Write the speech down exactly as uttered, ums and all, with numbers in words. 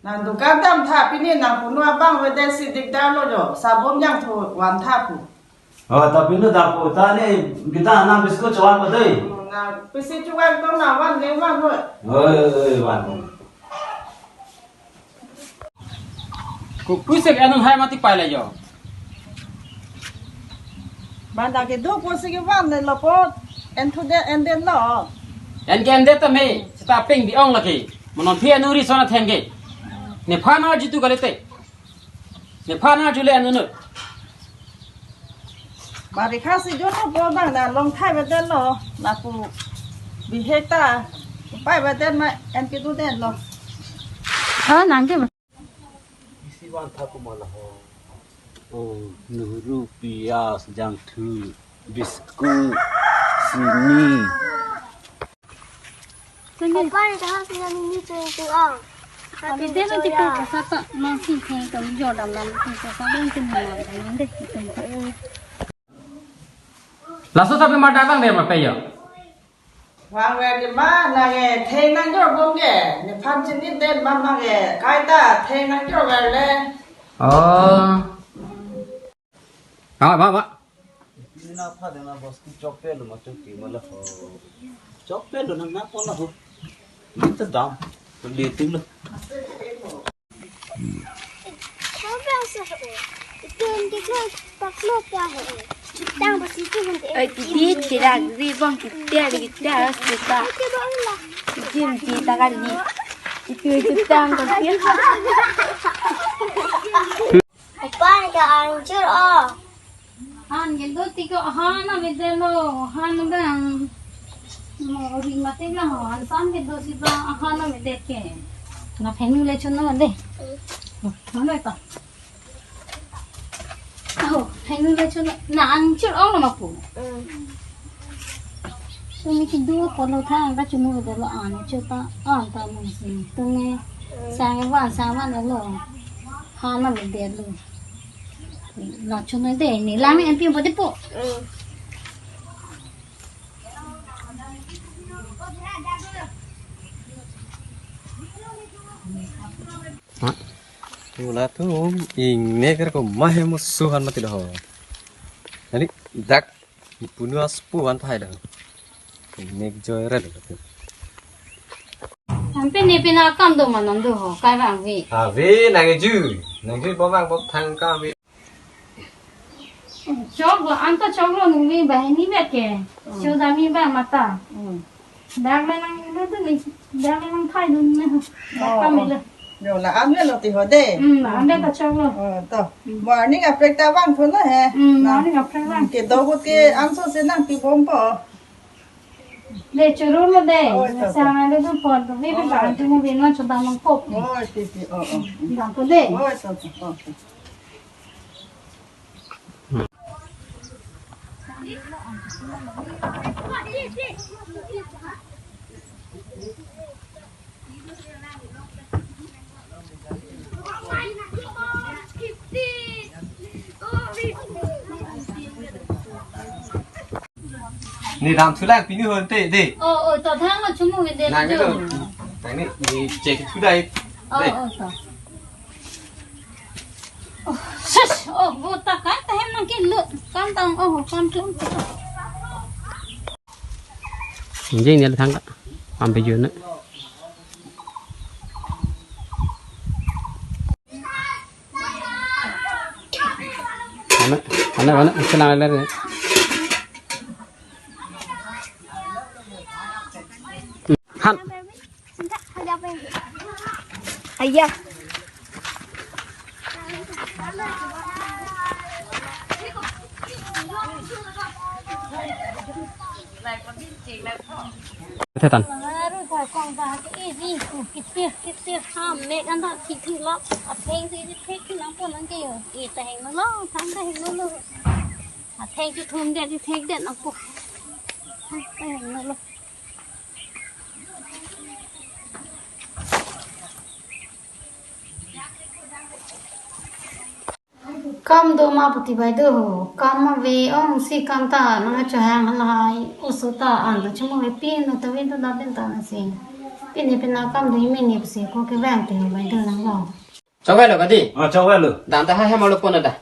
Nang dukan damtha, pini nang punu abang avedet si dikdar lo jo, sabun jangthu vantha pu. Oh, ta pini dampo, ta ne kita nang biscuit chovan ko dei. Nang pisi chovan ko nang van le van ho. Oi, oi, oi, van. Ko pusi ke anun hai mati pai la jo. Banda ke do pusi ke van le lo po. En thu de en den lo. En ke en de ta me, seta ping bi ong lagi. Monon phi anu ri sona thengke. Nephan arju tu kalite. Nephan arju le anunut. Bari khasi jo no po bang da long thai beten lo. Lapu bihek ta pai beten ma en ke tu den lo. Ha, nang ke. Isi vantha pu ma la ho. Oh, nuru, piyaj, jangthu, biscuit, sini. Papa, ni tahan sini ni cuy cuy ang. Abi dia nanti papa sata masih saya kalau jodam dan kita saling cuma deh. Laso ta pima datang dei ma pe jo. Vangver ke ma, nang ke theng nang jor bom ke, nephan chini den ma ma ke, kaita theng nang jor ver le. Oh. Ba, ba, ba. Ini na pha de na bos ki chok pe lo ma chok ki ma la ho. Chok pe lo na na ko la ho. Ni ta dam. Ko le ting lo. Oi, di chirak ri bong kitia di kitia sita. Jim di takali. Itu itu tang ko dia. Opa, ka anchur o. Han ke do tiko, han na me de lo, han bang. Mo ri mate la han san ke do si ba, han na me de ke. Na phenu le chun na de. Mana ta? Oh, phenu le chun na anchur o na ma pu. Sumi ke do ko lo tha, ka chumu de lo anchur ta, an ta mo si. Tu ne sang van sang van lo. Han na me de lo. La chun de ni la me en pi po de po. Ha? Tula tu ing ne ker ko mahe mo suhan mati dah. Ani dak punu as pu an thai dah. Nek joy re dah. Ampe ne pina kam do manon do ho, kai bang vi. Ha vi nang ju, nang ju bom bang bom thang kam vi. Chok lo, an ta chok lo nung vi bahini mek ke. Cho dami bang mata. Dak le nang le tu ni, dak le nang thai dun na. Dak kam le. Yo la an le lo ti ho de. Hmm, an le ta chok lo. Oh, to. Morning aprek ta bang thu na he. Hmm, morning aprek bang. Ke do ke an so se nang pi bom po. De churu lo de. Oi, to, to. Sang ale tu pon tu vi bang tu mo vi no cho dam lang pop. Oi, ti ti, oh, oh. Dam tu de. Oi, to, to, oh, to. Ni dam thu lang pini hon te de. Oh, oh, to thang lo chumu ke de. Nang ke lo. Nang ni, ni check thu dai. Oh, de. Oh, to. Oh, sis, oh, bo ta kai ta hem nang ke lo. Kam tang, oh, kam tum. Jing ni thang ka. Am pe jun. Mana, mana, mana, senang lele. Han. Ayah. Thetan. Baru thakong ba ke isi ku kitir kitir ha mek an ta kitir lo. Atheng si thek nang po nang ke yo. I ta heng lo, thang ta heng lo. Atheng si thum de si thek de nang po. Thang ta heng lo. Kam do ma puti bai do ho. Kam ma ve ong si kam ta nang chohang halahai. Oso ta an ta chumo ve pin no ta vin ta da pin ta na si. Pini pina kam do mini pusi ko kevang te bai do lang lo. Chok-et lo kadi? Ah, chok-et lo. Dam ta ha hem arlo pon da.